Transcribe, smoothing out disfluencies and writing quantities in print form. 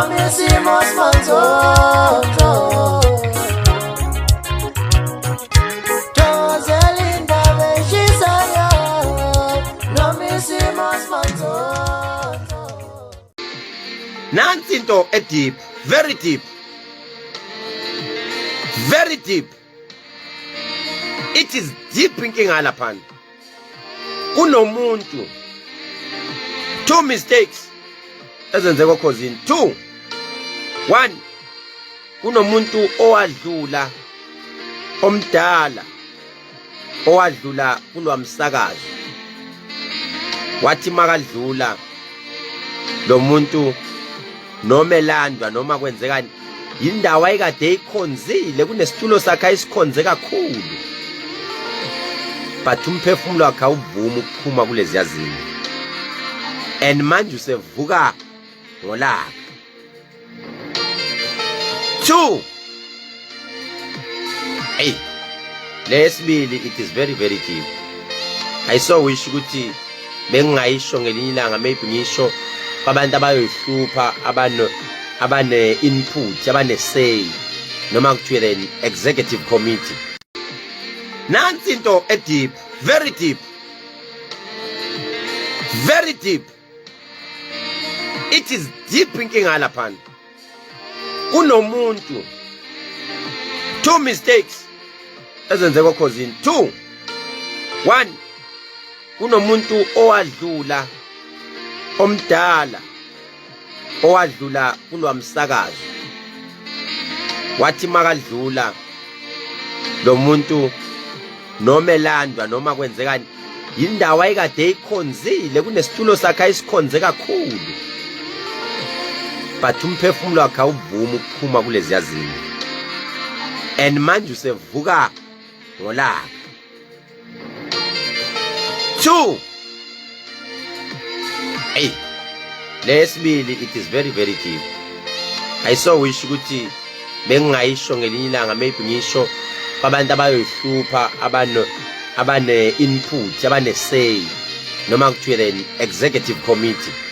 Noma isimo simanzonzo. Thokozela indaba eshisayo. Noma isimo simanzonzo. Nansi into e deep, very deep. Very deep. It is deep inkinga laphana. Kunomuntu two mistakes ezenzeka okhozini. Two. One, kunomuntu owadlula omdala owadlula kulwamsakazo wathi makadlula lo muntu noma elandwa noma kwenzekani yindawo ayikade eyikhonzile kunesitulo sakhe ayisikhonze kakhulu but umphefumulo wakhe awuvumi ukuphuma kuleziya zinto and manje usevuka ngolaka. Two, hey, lesibili, it is very very deep. I so wish ukuthi bengingayisho ngelinye ilanga, maybe ngisho kwabantu abayoyihlupha, abano abane input, abane say, noma kuthiwe the executive committee. Nansi into e deep, very deep, very deep. It is deep inkinga laphana. Kunomuntu two mistakes ezenzeka okhozini. Two, one, kunomuntu owadlula omdala owadlula kulwamsakazo wathi makadlula lo muntu noma elandwa noma kwenzekani yindawo ayikade eyikhonzile kunesitulo sakhe ayisikhonze kakhulu but umphefumulo wakhe awuvumi ukuphuma kuleziya zinto and manje usevuka ngolaka. Two, hey, lesibili, it is very very deep. I so wish ukuthi bengingayisho ngelinye ilanga, maybe ngisho kwabantu abayoyihlupha, abano abane input, abane say, noma kuthiwe the executive committee.